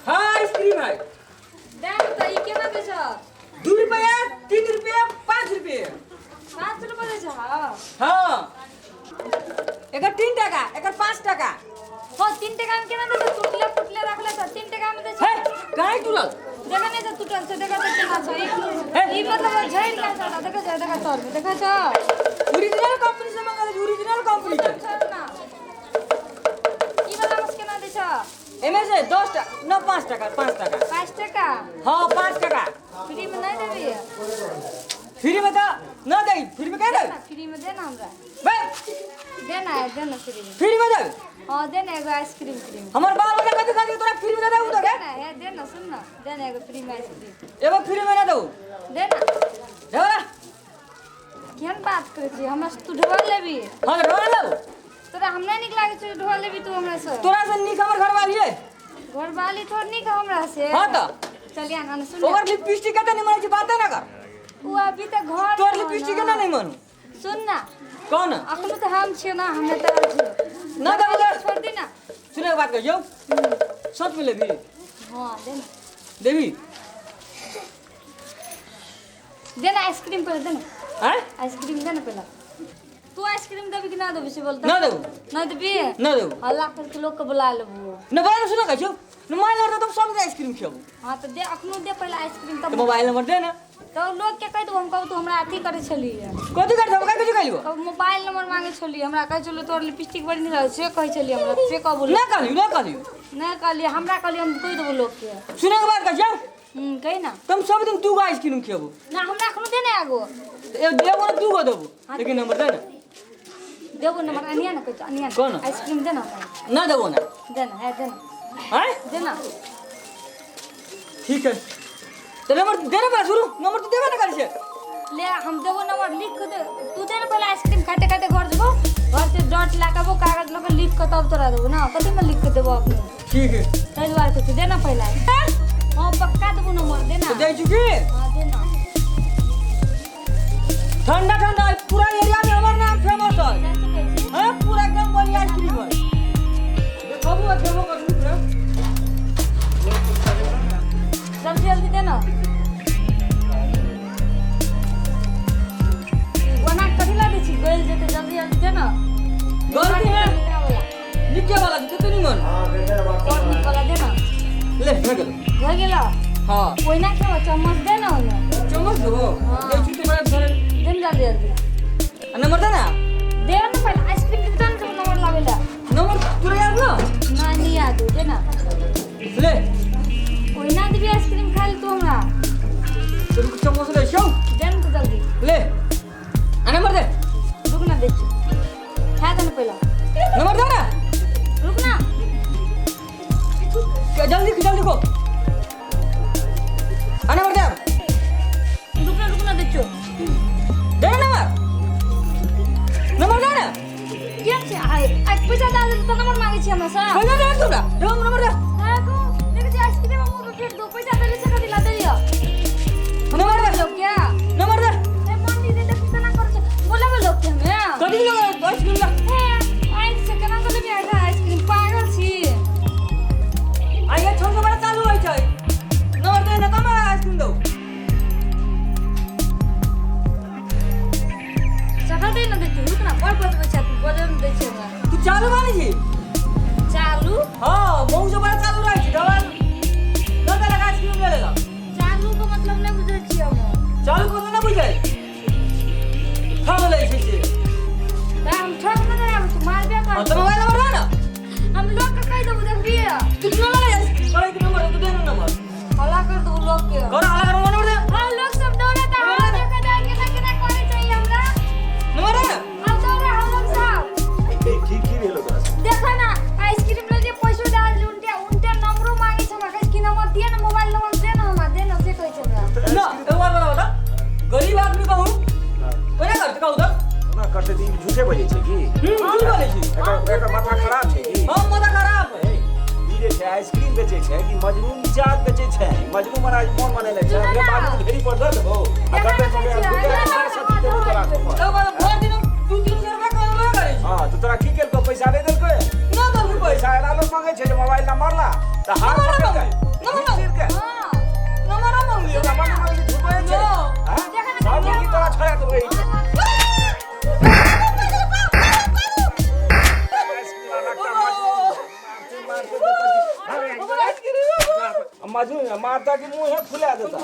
हाँ आइसक्रीम है। दाम तऽ ई केना दै छ? 2 रुपया, 3 रुपया, 5 रुपया। 5 रुपया दै छ? हाँ, एकर 3 टका, एकर 5 टका। हो, 3 टका में केना दै छ? टूटले फुटले रखले छ, 3 टका में दै छ। हे, काहे टूटल? देखा नहीं छ, टूटल छ, देखा त केना छ। हे। ई मतलब झड़ि गेल छ, देखा छ, देखा तोर में देखा छ। ओरिजिनल कंपनी से मंगाले, ओरिजिनल कंपनी के। छ ना। ई वाला मस केना दै छ? एमे से 10 टका न, 5 टका, 5 टका। 5 टका? हाँ, 5 टका। फ्री में नहीं देबी? फ्री में तो न दे, फ्री में क्या दे? ना, फ्री में दे ना हमरा। बे। दे ना, दे ना फ्री में। फ्री में दे? हाँ, दे ना एगो आइसक्रीम फ्री में। हमर बाल बच्चा कथी खातिर तोरा फ्री में दे देबू? तो दे ना, हे दे ना, सुन ना, दे ना एगो फ्री में आइसक्रीम। एगो फ्री में ना देबू। दे ना। देबो ना। केहन बात करै छी हमरा से? तू ढोल लेबी? हाँ, ढोल लेबू। तोरा हम नहीं नीक लागै छौ? ढोल लेबी तू हमरा से? तोरा से नीक हमर घरवाली है। घरवाली थोड़ नीक हमरा से? हाँ तो चलिया ना, सुन। ओकर लिपस्टिक के नहीं मनै छी, बाते ना कर। उ अभी तक घर तोर लिपस्टिक के ना नहीं मानू। सुन ना। कौन? अखनो तऽ हम छियो ना, हमे तऽ छियो। ना देबो तो छोड़ दी ना। सुने के बात कहियो, सच में लेबी? हाँ, दे ना। देबी? दे ना आइसक्रीम पहले, दे ना। हैं? आइसक्रीम दे ना पहले। तू आइसक्रीम देबी कि ना देबी से बोलता? ना देबो। ना देबी? ना देबो। हल्ला करके लोग के बुला लेबो। ना बोला, सुना कहियो न, मोबाइल नंबर तो सब आइसक्रीम खियाबो। हाँ तो दे, अखनो दे पहले आइसक्रीम तो तब। मोबाइल नंबर दे ना। तो लोग के कहि देबो हम, कहबो तू हमरा अथी करै छलियै। कथी कर हम? का कहलियो? कहबो मोबाइल नंबर मांगे छलियै हमरा, कहै छलियै तोहर लिपस्टिक बड़ी नीक लागै छै, से कहै छलियै हमरा, से कहबो। ना कहलियो, ना कहलियो। नहि कहलियै हमरा, कहलियै हम कहि देबो लोग के। सुने के बात कहियो। कहि ना। तुम सब दिन 2 गो आइसक्रीम खियाबो। ना, हमरा अखनो दे ना एगो। एगो देबो ना, 2 गो देबो, लेकिन नंबर दे ना। देबो नंबर, अनिया ना कहै अनिया ना। कौन? आइसक्रीम दे ना। ना देबो ना। दे ना, है दे ना। हैं? दे ना। ठीक है, तो नंबर दे ना पहले, शुरू नंबर तो देबे ना करी से। ले, हम देबो नंबर लिख के दे तू, दे ना पहले आइसक्रीम। खाते खाते घर जेबो, घर से डॉट ला के आबो, कागज लऽ के लिख के तब तोरा देबो ना। कथी में लिख के देबो अपने? ठीक है। ताहि दुआरे कहै छी, दे ना पहले। हाँ, पक्का देबो नंबर, दे ना। तो दे चुकी। हाँ, दे ना। ठंडा ठंडा, पूरा एरिया में हमार नाम फेमस है। चाची कहै छी। हाँ, पूरा एकदम बढ़िया आइसक्रीम है, देखबो आ खेबो करबू पूरा। जल्दी जल्दी दे ना। ओना कथी ला दै छी? गलि जेतै, जल्दी जल्दी दे ना। गलती है निके वाला कते निमन। बड़ नीक वाला दे ना। ले, भे गेल। भऽ गेल? हाँ। ओहिना खेबो, चम्मच दे ना ओहिमे। चम्मच देबो? हाँ। दे चुकी बड़ा धरे। दे ना जल्दी जल्दी। आ नंबर दे ना। दे ना पहले आइसक्रीम के दुकान से नंबर लावे ला। नंबर तोरा याद ना? ना, नहीं याद हो, दे ना। ले। ओहिना देबी आइसक्रीम खाइ ले तू हमरा? तो रुक, चम्मच ले छौ। दे ना तू जल्दी। ले, आ नंबर दे। रुक ना, दै छी, खा दे ना पहले। नंबर दे ना। रुक ना। जल्दी जल्दी को, आ नंबर दे अब। रुक ना, रुक ना, दै छियौ। दे ना नंबर, नंबर दे ना। केहन छै? आइ आइ पैसा दऽ देलही तऽ नंबर मांगै छी हमरा से? पैसा दे तोरा, दे नंबर दे। हाँ, कहू, देखै छी आइसक्रीम मुँह पे फेंक दो। पैसा देली से कथी ला देलियै? नंबर दे। लोग के नंबर दे। ए मम्मी दे, देखी केना करै छै, बोलाबै लोग के हमे। कथी लगा आइसक्रीम ला? हे, आइ से केना के लेबी आइसक्रीम? पागल छी। आइए, छोड़ के बड़ा चालू होइ छै। नंबर दे ना तब आइसक्रीम दौ। चखल दे ना, देखी, रुक ना, बड़ बजबै छै तू, बजै नहि दै छै हमरा। तू चालू बानी छी। चालू? हाँ, मऊ से बड़ा चालू रहै छी। डबल न देलक आइसक्रीम ले लेलक। चालू के मतलब नहि बुझै छियै हम। चालू को नहि बुझै, ठग लै छै से। तऽ हम ठग नहि आबै छी, मारबे हाँ कर। तो मोबाइल नंबर दे ना। हम लोग के कहि देबो, देखबी। तू न लगा करे के नंबर तो दे ना नंबर। हल्ला कर देबो लोग के। कर हल्ला कर, नंबर दे। हाँ, लोग सब दौड़ता हम देखा जाए केना केना करे चाहिए हमरा। नंबर दे ना। हम दौड़े हम लोग सब। की की की भेलो तोरा से? देखा ना, आइसक्रीम ले जे पैसो डाल दे, उनटे उनटे नंबरो मांगे छै हमरा, कहै छै कि नंबर दिए ना, मोबाइल नंबर दे ना हमरा, दे ना, से कहै छै हमरा। ना, एक बार बता, बता, गरीब आदमी कहूँ कोना करते, कहू तो। ओना करते तऽ ई झूठे बजै छै की? झूठ बोलै छी। एकर एकर माथा खराब छै की? हम माथा खराब है। ई जे छै आइसक्रीम बेचै छै कि मजनू मिजाज बेचै छै? मजनू मना मोन मनेले छै, ओकरे बालू के ढेरी पर दऽ देबो आ गड्ढे पर देबो तोरा ऊपर। तब भरि दिन 2-3 सौ रुपया कमेबे करै छी। हाँ, तऽ तोरा की केलको? पैसा नहि देलकै? ना देलकै पैसा। पैसा एना लोक मांगै छै जे मोबाइल नंबर ला। तऽ हाथ नमरा पकड़ के नमरा घीच के हां नमरा मांगलियो नमरा मांगली झूठो छै हां सब की तोरा छोड़ा देबै मजनू मारता के मुंह है फुला देता।